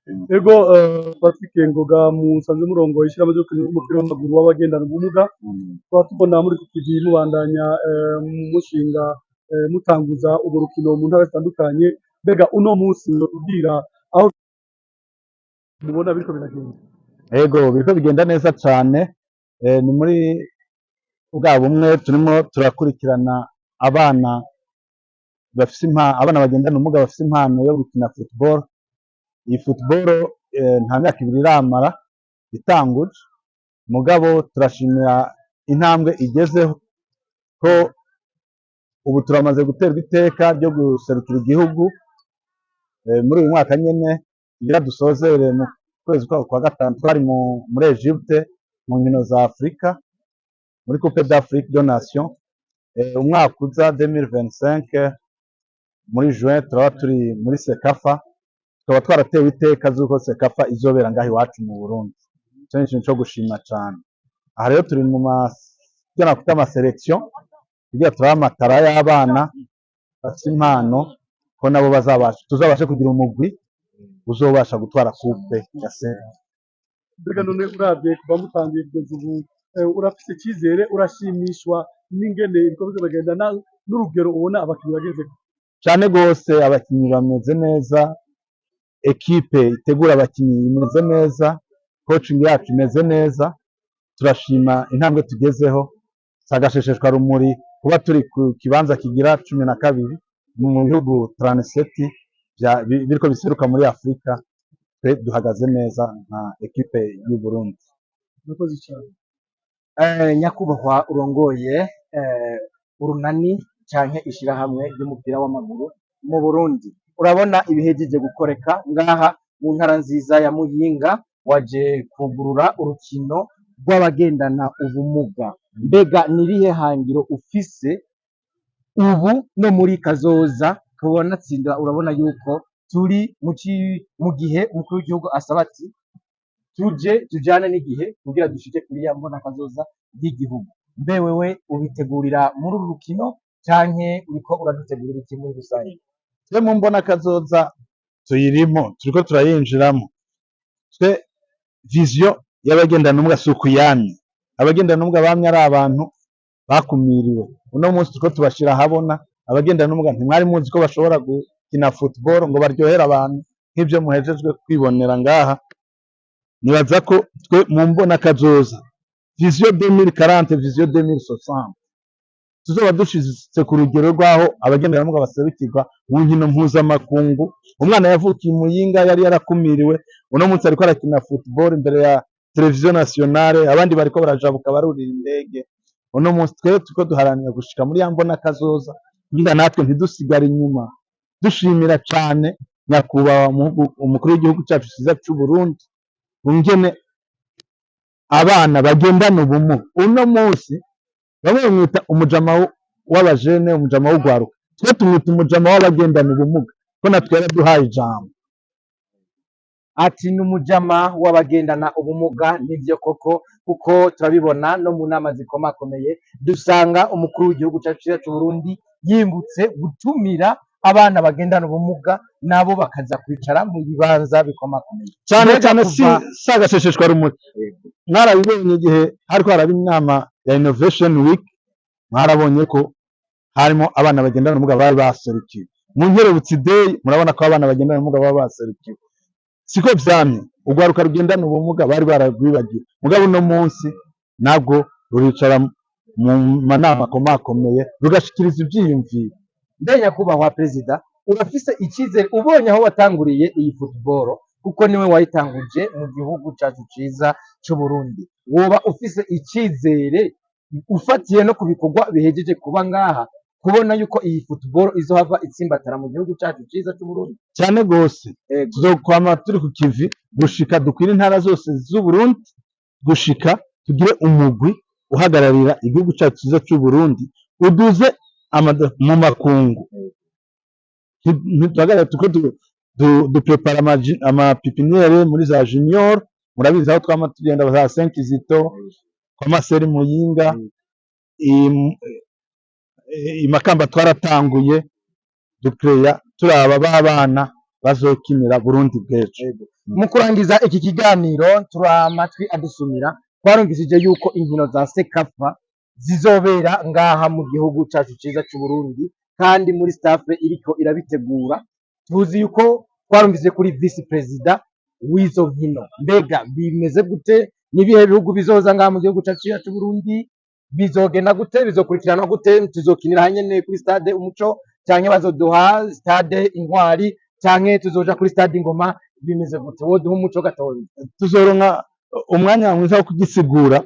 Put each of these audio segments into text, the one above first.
Ego, Patrick Ngoga, musanzwe murongoye ishirahamwe ry'umupira w'amaguru w'abagendana ubumuga. Tukaba tubona muri iki gihe mubandanya mushinga, mutanguza urwo rukino mu ntara zitandukanye. Mbega uno munsi ubwira aho mubona biriko biragenda? Ego, biriko bigenda neza cane. Ni muri bwa bumwe turimo turakurikirana abana bafise abana bagendana ubumuga bafise impano yo gukina football. Iyi football nta myaka 2 iramara itanguje, mugabo turashimira intambwe igezeho, ko ubu turamaze guterwa iteka ryo guserukira igihugu muri uyu mwaka nyene tugira dusozere mu kwezi kwa gatanu. Twari muri Egypte mu nkino za Afrika, muri Coupe d'Afrique des Nations. Umwaka uza 2025 muri juin turaba turi muri CECAFA, tukaba twaratewe iteka z'uko CECAFA izobera ngaho iwacu mu Burundi. Ico ni ikintu co gushima cane. Aha rero turi mu ma ivyo nakwita ama sélection, kugira turabe ama talents y'abana bafise impano, ko nabo bazabasha, tuzabashe kugira umugwi uzobasha gutwara coupe ya CECAFA. Mbega none uravye kuva mutangiye kugeza ubu, urafise icizere, urashimishwa n'ingene ibikorwa biriko biragenda n'urugero ubona abakinyi bagezeko? Cane gose, abakinyi bameze neza, équipe itegura abakinyi imeze neza, coaching yacu imeze neza. Turashima intambwe tugezeho. Si agashesheshwa rumuri kuba turi ku kibanza kigira 12 mu bihugu 37 biriko biseruka muri Afrika. Twe duhagaze neza nka équipe y'u Burundi. Murakoze cane. Nyakubahwa urongoye urunani canke ishirahamwe ry'umupira w'amaguru mu Burundi, urabona ibihejeje gukoreka ngaha mu ntara nziza ya Muyinga. Waje kugurura urukino rw'abagendana ubumuga. Mbega nirihe hangiro ufise ubu no muri kazoza? Tubona tsinda, urabona yuko turi mu gihe umukuru w'igihugu asaba ati tuje tujane n'igihe kugira dushike kuri ya mbona kazoza y'igihugu. Mbe wewe ubitegurira muri uru rukino canke uriko uradutegurira iki muri rusange? Twe mu mbona kazoza tuyirimo, turiko turayinjiramo. Twe vision y'abagendana ubumuga si ukuyamye. Abagendana ubumuga bamye ari abantu bakumiriwe. Uno munsi turiko tubashira ahabona. Abagendana ubumuga ntimwari muzi ko bashobora gukina football ngo baryohere abantu nk'ivyo muhejejwe kwibonera ngaha. Nibaza ko twe mu mbona kazoza, vision 2040, vision 2060, tuzoba dushitse ku rugero rw'aho abagendana ubumuga baserukirwa mu nkino mpuzamakungu. Umwana yavukiye i Muyinga yari yarakumiriwe, uno munsi ariko arakina football imbere ya télévision nationale, abandi bariko barajabuka barurira indege. Uno munsi twebwe turiko duharanira gushika muri ya mbona kazoza kugira natwe ntidusigare inyuma. Dushimira cane nyakubahwa umukuru w'igihugu cacu ciza c'u Burundi, ingene abana bagendana ubumuga uno munsi bamwe bamwita umujama w'abajene, umujama w'ugwaruka. Twe tumwita umujama w'abagendana ubumuga, ko natwe yaraduhaye ijambo. Ati ni umujama w'abagendana ubumuga. Nivyo koko, kuko turabibona no mu nama zikomakomeye, dusanga umukuru w'igihugu cyacu cyiza c'u Burundi yimbutse gutumira abana bagendana ubumuga, nabo bakaza kwicara mu bibanza bikomakomeye. Cyane. Mbega Cyane, si si agashesheshwa rumuri. Mwarabibonye igihe hariko haraba inama ya Innovation Week, mwarabonye ko harimo abana bagendana ubumuga bari baserukiwe. Mu Nkerebutsi Day murabona ko abana bagendana ubumuga baba baserukiwe. Siko vyamye, urwaruka rugendana ubumuga bari bararwibagiwe, mugabo uno munsi nabwo ruricara mu manama akomakomeye, rugashikiriza ivyiyumviro. Mbe nyakubahwa perezida, urafise icyizere ubonye aho watanguriye iyi football, kuko niwe wayitanguje mu gihugu cyacu ciza c'u Burundi, woba ufise icyizere ufatiye no ku bikorwa bihejeje kuba ngaha, kubona yuko iyi football izohava itsimbatara mu gihugu cyacu ciza c'u Burundi? Cyane gose. Tuzokwama turi ku kivi gushika dukwire intara zose z'u Burundi, gushika tugire umugwi uhagararira igihugu cyacu cyiza cy'u Burundi, uduze mu makungu. Ntituhagarara, tuko duprepara ama pépinières muri za junior. Murabizi aho twama tugenda za Saint Kizito, kwa Maseri Muyinga, i Makamba twaratanguye dukeya turaba b'abana. bazokinira Burundi bw'ejo. Yego. Mu kurangiza iki kiganiro, turi amatwi adusumira, twarumvishije yuko inkino za CECAFA zizobera ngaha mu gihugu cacu ciza c'u Burundi, kandi muri staff iriko irabitegura tuzi yuko twarumvise kuri vice président w'izo nkino. Mbega bimeze gute? Nibihe bihugu bizoza ngaha mu gihugu cacu ciza c'u Burundi? Bizogenda gute? Bizokurikiranwa gute? Tuzokinira hanyene kuri stade Umuco, canke bazoduha stade Intwari, canke tuzoja kuri stade Ingoma? Bimeze gute? Woduha umuco gatoya. Tuzoronka umwanya mwiza wo kugisigura.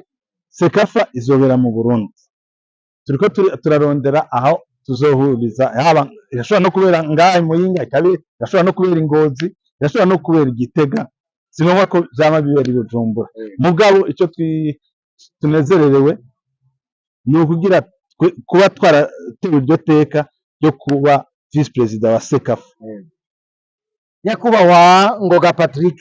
CECAFA izobera mu Burundi. Turiko turarondera aho tuzohuriza, haba irashobora no kubera ngaha i Muyinga, irashobora no kubera i Ngozi, irashobora no kubera i Gitega. Si ngombwa ko vyama bibera i Bujumbura. Mugabo ico tunezererewe ni ukugira kuba twaratewe iryo teka ryo kuba vice président wa CECAFA. Nyakubahwa Ngoga Patrick,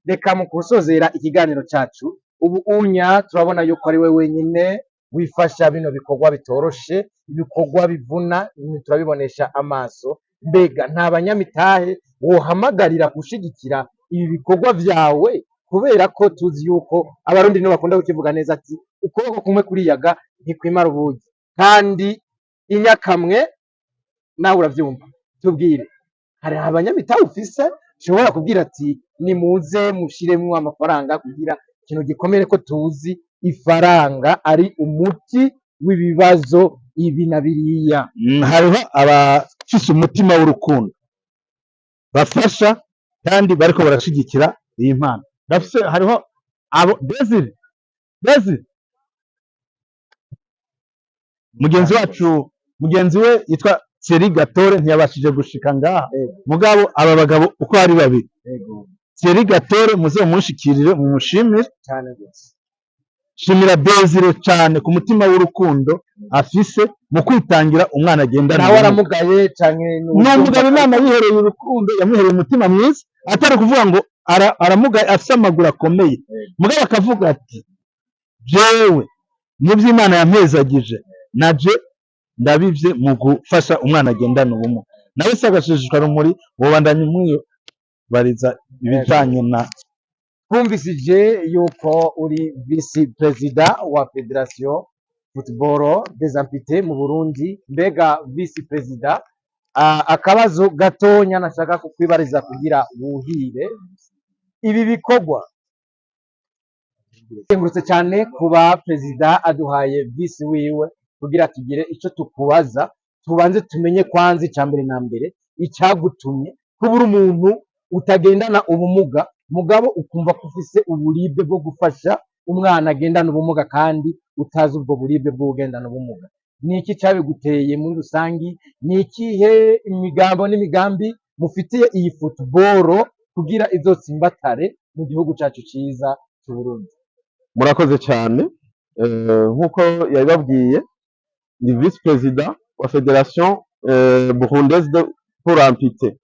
reka mu kusozera ikiganiro cacu, ubu unya turabona yuko ari we wenyine wifasha bino bikorwa bitoroshe, ibikorwa bivuna, turabibonesha amaso. Mbega nta banyamitahe wohamagarira gushigikira ibi bikorwa vyawe? Kubera ko tuzi yuko Abarundi nibo bakunda kukivuga neza ati ukuboko kumwe kuriyaga ntikwimara ubugi, kandi inyakamwe nawe uravyumva. Tubwire, hari abanyamitahe ufise ushobora kubwira ati nimuze mushiremwo amafaranga kugira ikintu gikomere, ko tuzi ifaranga ari umuti w'ibibazo ibi na biriya? Hariho abafise umutima w'urukundo bafasha kandi bariko barashigikira iyi mpano. Ndafise, hariho abo Desire, Desire mugenzi wacu, mugenzi we yitwa Thierry Gatore ntiyabashije gushika ngaha. Mugabo aba bagabo uko ari babiri, Thierry Gatore muze mumunshikirire, mumushimire. Cyane rwose. Shimira Desire cyane ku mutima w'urukundo afise mu kwitangira umwana agendana Nawe ubumuga. Aramugaye canke? Ni umugabo Imana yihereye urukundo, yamuhereye umutima mwiza, atari ukuvuga ngo aramugaye, afise amaguru akomeye, mugabo akavuga ati jewe mu by'Imana yampezagije naje ndabivye mu gufasha umwana agendana ubumuga. Nawe se agashishikara rumuri, wobandanya umwibariza ibijanye na Twumvisije yuko uri vice président wa Fédération Football des Amputés mu Burundi. Mbega vice président, akabazo gatonya nashaka kukwibariza kugira wuhire ibi bikorwa. Kengurutse cyane kuba perezida aduhaye vice wiwe kugira tugire ico tukubaza. Tubanze tumenye kwanza icya mbere na mbere icyagutumye kuba uri umuntu utagendana ubumuga, mugabo ukumva ko ufise uburibwe bwo gufasha umwana agendana ubumuga, kandi utazi ubwo buribwe bw'ugendana ubumuga. Ni iki cyabiguteye muri rusangi? Ni ikihe imigambo n'imigambi mufitiye iyi football kugira izotsimbatare mu gihugu cyacu cyiza cy'u Burundi? Murakoze cyane. Nk'uko yabibabwiye, ni vice président wa Fédération Burundaise de pour Amputés.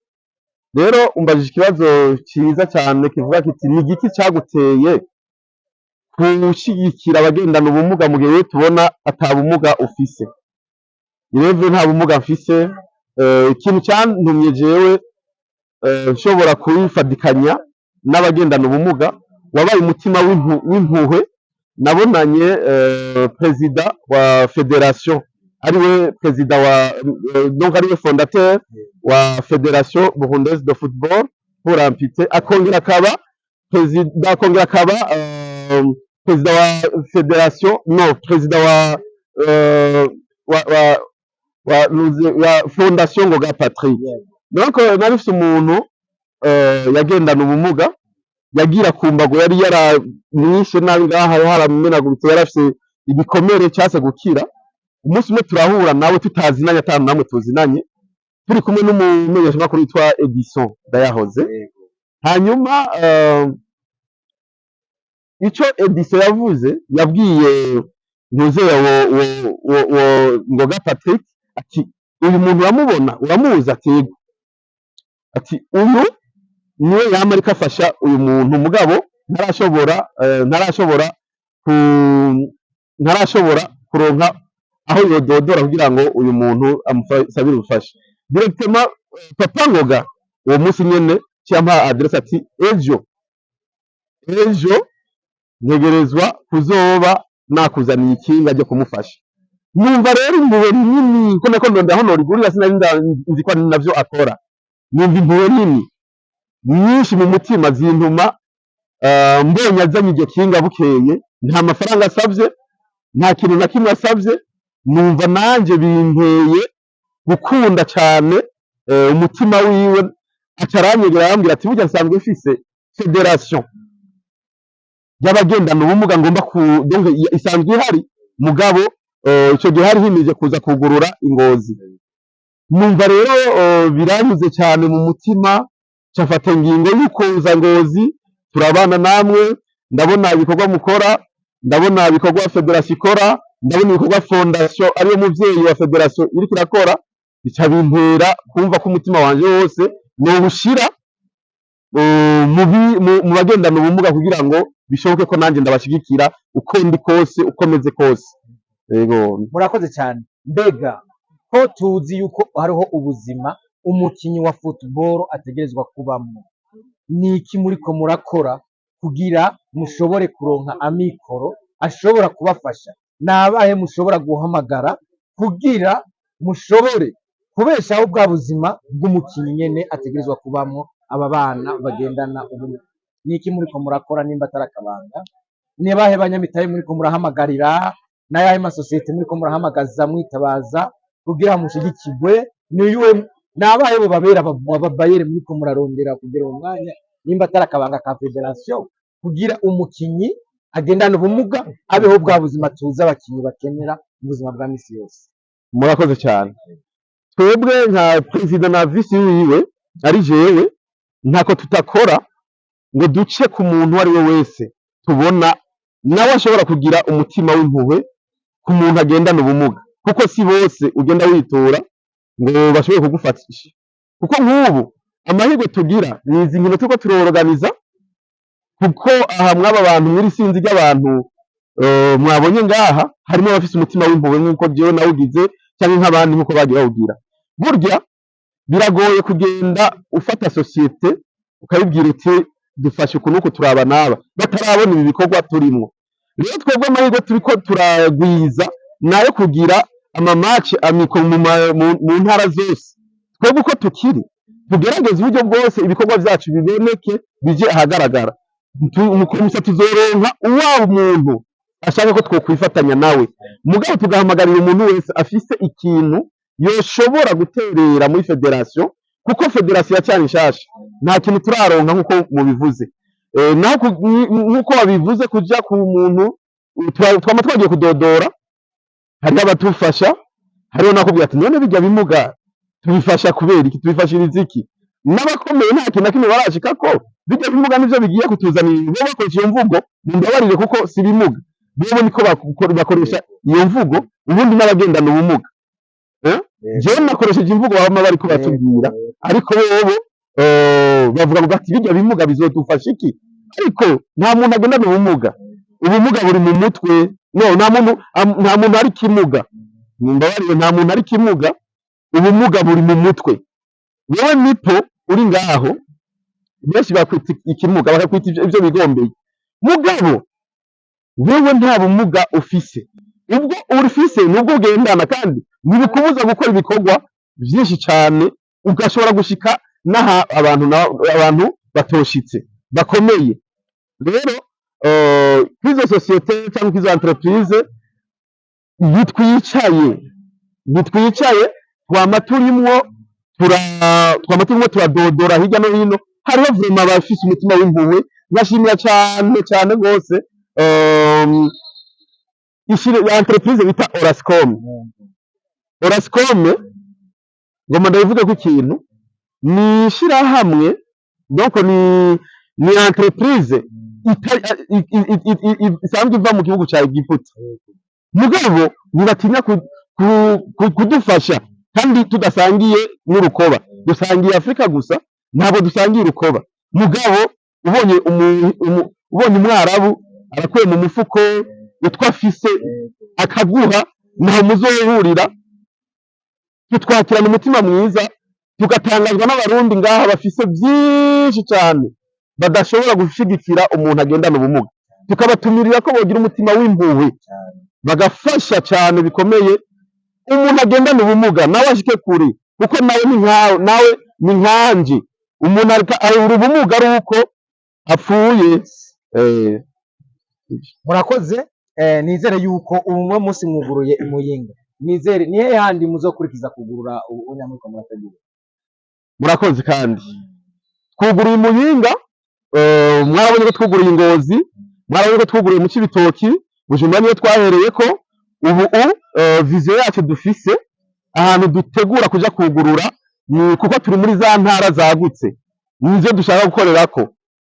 Rero umbajije ikibazo cyiza cyane kivuga kiti ni igiki cyaguteye gushyigikira abagendana ubumuga mu gihe tubona ata bumuga ufise? Rero nta bumuga mfise. Ikintu cyantumye jewe nshobora kubifadikanya n'abagendana ubumuga wabaye umutima w'impuhwe nabonanye perezida wa fédération, ariwe perezida wa donc ariwe fondateur wa Fédération Burundaise de Football pour Amputés, akongera akaba perezida, akongera akaba perezida wa fédération, no perezida wa Fondation Ngoga Patrick. Donc nari mfise umuntu yagendana ubumuga, yagira ku mbago, yari yaramwishe nabi ngaha, haramenaguritse, yari afise ibikomere cyase gukira. Umunsi umwe turahura nawe tutazinanye, atanu namwe tuzinanye, turi kumwe n'umumenyeshamakuru witwa Edison Ndayahoze. Hanyuma ico Edison yavuze, yabwiye ntuzeya wo Ngoga Patrick ati uyu muntu uramubona, uramuzi? Ati yego. Ati uyu niwe yama ariko afasha uyu muntu, mugabo ntarashobora kuronka aho yododora kugira ngo uyu muntu amusabire ubufasha directement. Papa Ngoga Uwo munsi nyene ciampa adresse ati ejo ejo ntegerezwa kuzoba nakuzaniye ikinga ryo kumufasha. Numva rero impuhwe nini, ko nako ndonda aho norigurira, sinari nzi ko ari navyo akora. Numva impuhwe nini nyinshi mu mutima zintuma mbonye azanye iryo kinga bukeye, nta mafaranga asavye, nta kintu na kimwe asavye. Numva nanje binteye gukunda cane umutima wiwe. Aca aranyegera, arambwira ati burya nsanzwe mfise fédération y'abagendana ubumuga, ngomba ku donc isanzwe ihari, mugabo ico gihe hari himije kuza kugurura ingozi. Numva rero biranyuze cyane mu mutima, cafata ingingo y'ukuza Ngozi, turabana namwe, ndabona ibikorwa mukora, ndabona ibikorwa fédération ikora, ndabona ibikorwa fondation ariyo muvyeyi wa fédération iriko irakora, bica bintera kumva ko umutima wanje wose nowushira mu bagendana ubumuga, kugira ngo bishoboke ko nanjye ndabashigikira uko ndi kose, uko meze kose. Yego. Murakoze cyane. Mbega ko tuzi yuko hariho ubuzima umukinyi wa football ategerezwa kubamwo, ni iki muriko murakora kugira mushobore kuronka amikoro ashobora kubafasha? Ni abahe mushobora guhamagara kugira mushobore kubeshaho bwa buzima bw'umukinyi nyene ategerezwa kubamwo, aba bana bagendana ubumuga? Ni iki muriko murakora, nimba atari akabanga? Ni abahe banyamitahe muriko murahamagarira? N'ayahe masosiyete muriko murahamagaza, mwitabaza kugira mushigikirwe? Niyuwe, ni abahe bo babera ababayere muriko murarondera kugira uwo mwanya, nimba atari akabanga ka fédération, kugira umukinyi agendana ubumuga abeho bwa buzima tuzi abakinyi bakenera mu buzima bwa misi yose? Murakoze cyane. Twebwe nka perezida na vice wiwe ari jewe, ntako tutakora ngo duce ku muntu uwo ari we wese tubona nawe ashobora kugira umutima w'impuhwe ku muntu agendana ubumuga, kuko si bose ugenda witura ngo bashobore kugufatisha. Kuko nk'ubu amahirwe tugira ni izi nkino turiko turoroganiza, kuko aha mw'aba bantu, mw'iri sinzi ry'abantu mwabonye ngaha, harimo abafise umutima w'impuhwe nk'uko jewe nawugize, canke nk'abandi nk'uko bagiye bawugira. Burya biragoye kugenda ufata société ukayibwira uti dufashe uku n'uku, turaba n'aba batarabona ibi bikorwa turimwo. Rero twebwe amahirwe turiko turagwiza nayo kugira ama matchs amicaux mu ntara zose. Twebwe uko tukiri tugerageza uburyo bwose ibikorwa vyacu biboneke, bije ahagaragara. Mukomisa tuzoronka uwaba umuntu ashaka ko twokwifatanya nawe, mugabo tugahamagarira umuntu wese afise ikintu yoshobora guterera muri fédération, kuko fédération yacyari nshasha, nta kintu turaronka nk'uko mubivuze. Naho nk'uko babivuze, kuja ku muntu twama twagiye kudodora, hariho abatufasha, hariho nakubwira ati none bijya bimuga tubifasha kubera iki, tubifashiriza iki? N'abakomeye nta kintu na kimwe barashikako, bijya bimuga nivyo bigiye kutuzanira. Bo bakoresha iyo mvugo, mumbabarire, kuko si bimuga, bobo niko bakoresha iyo mvugo. Ubundi n'abagendana ubumuga, eh? Jewe nakoresheje imvugo bama bariko batubwira, ariko bobo bavuga ngo ati bijya bimuga bizodufasha iki? Ariko nta muntu agendana ubumuga, ubumuga buri mu mutwe. No nta muntu ari kimuga, mumbabarire, nta muntu ari kimuga, ubumuga buri mu mutwe. Wewe nipo uri ngaho, benshi bakwita ikimuga, bakakwita ivyo bigombeye, mugabo wewe nta bumuga ufise. Ubwo ufise nubwo ugendana, kandi ntibikubuza gukora ibikorwa vyinshi cane, ugashobora gushika n'aha abantu abantu batoshitse bakomeye. Rero kw'izo société cyangwa kw'izo entreprise, ntitwicaye, twama turimwo turadodora hirya no hino. Hariho vraiment abafise umutima w'impuhwe, ngashimira cane cane rwose ishire entreprise bita Orascom. Orascom, ngoma ndabivuge ko ikintu ni ishirahamwe, donc ni entreprise isanzwe iva mu gihugu ca Egiputa, mugabo ntibatinya kudufasha kandi tudasangiye n'urukoba. Dusangiye Afrika gusa, ntabwo dusangiye urukoba. Mugabo ubonye umwarabu arakuye mu mufuko utwo afise akaguha, ntaho muzohurira. Tutwakirana umutima mwiza, Tugatangazwa n'Abarundi ngaha bafise byinshi cyane badashobora gushigikira umuntu agendana ubumuga. Tukabatumirira ko bogira umutima w'impuhwe, bagafasha cyane bikomeye umuntu agendana ubumuga, nawe ashike kure, kuko nawe ni nkawe, nawe ni nkanje. Umuntu arabura ubumuga ari uko apfuye. Murakoze. Nizere yuko ubu munsi mwuguruye i Muyinga, nizere ni hehe handi muzokurikiza kugurura ubu nyamuriko murategura? Murakoze. Kandi twuguruye Muyinga, mwarabonye ko twuguruye Ingozi, mwarabonye ko twuguruye mu Cibitoki, Bujumbura niyo twahereye ko. Ubu vision yacu dufise ahantu dutegura kuja kugurura ni kuko turi muri za ntara zagutse, nivyo dushaka gukorerako.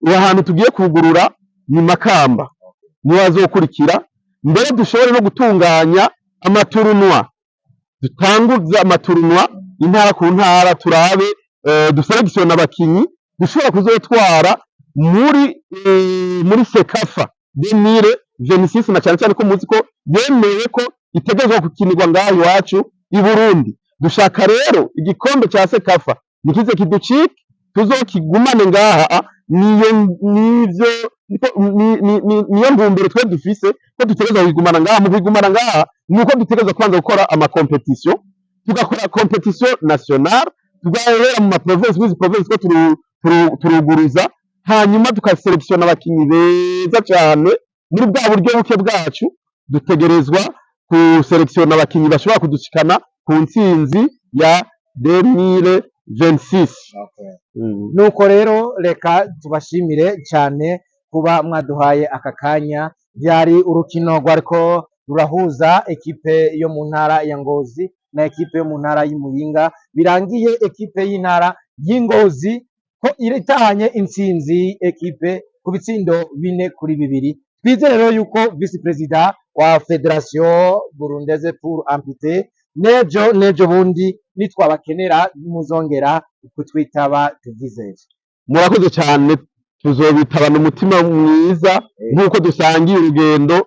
Ubu ahantu tugiye kugurura ni Makamba, niyo hazokurikira. Mbere dushobore no gutunganya ama tournois, dutanguza ama tournois intara ku ntara, turabe dusélectionne abakinyi dushobora kuzotwara muri CECAFA 2026, na cyane cyane ko muzi ko yemewe ko itegerezwa gukinirwa ngaha iwacu i Burundi. Dushaka rero igikombe ca CECAFA nikize kiducike, tuzokigumane ngaha. Niyo nivyo niyo ntumbero twe dufise, ko dutegerezwa kugumana ngaha. Mu kugumana ngaha nuko dutegerezwa kubanza gukora ama compétitions, tugakora compétition nationale, tugahera mu ma provinces, muri izi provinces ko turuguruza, hanyuma tukasélectionna abakinyi beza cyane. Muri bwa buryo buke bwacu dutegerezwa kusélectionna abakinyi bashobora kudushikana ku ntsinzi ya 2026. Nuko rero reka tubashimire cyane kuba mwaduhaye aka kanya. Byari urukino rwariko rurahuza ekipe yo mu ntara ya Ngozi na ekipe yo mu ntara y'Imuyinga, birangiye ekipe y'intara y'Ingozi ko itahanye intsinzi ekipe ku bitsindo 4-2. Twizere rero yuko vice président wa Fédération Burundaise pour Amputés, nejo nejo bundi nitwabakenera muzongera kutwitaba, tuvyizere. Murakoze cyane, tuzobitabana umutima mwiza nk'uko dusangiye urugendo,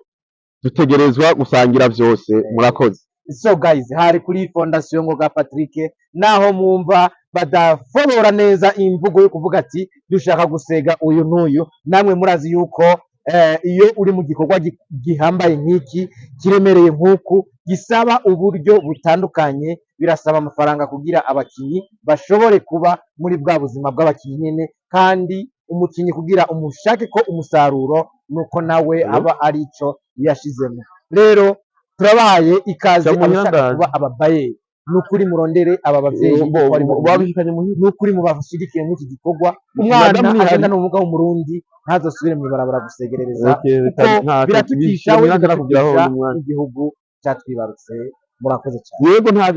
dutegerezwa gusangira byose. Murakoze. So guys, hari kuri Fondation Ngoga Patrick, naho mwumva badafobora neza imvugo yo kuvuga ati dushaka gusega uyu n'uyu. Namwe murazi yuko iyo uri mu gikorwa gihambaye nk'iki, kiremereye nk'uku, gisaba uburyo butandukanye, birasaba amafaranga kugira abakinyi bashobore kuba muri bwa buzima bw'abakinyi nyene. Kandi umukinyi kugira umushake ko umusaruro nuko nawe aba ari ico yashizemo. Rero turabahaye ikaze abashaka kuba ababayeri, ni ukuri murondere aba bavyeyi uko ari babiri, Wabishikanye muhira. Ni ukuri mubashigikiye muri iki gikorwa. Umwana Madamu ntihari. agenda n'ubumuga w'Umurundi ntazosubire mw'ibarabara gusegerereza, Okay, kuko reka biratutisha we, nta- biratutisha igihugu cyatwibarutse. Murakoze cyane. Yego, nta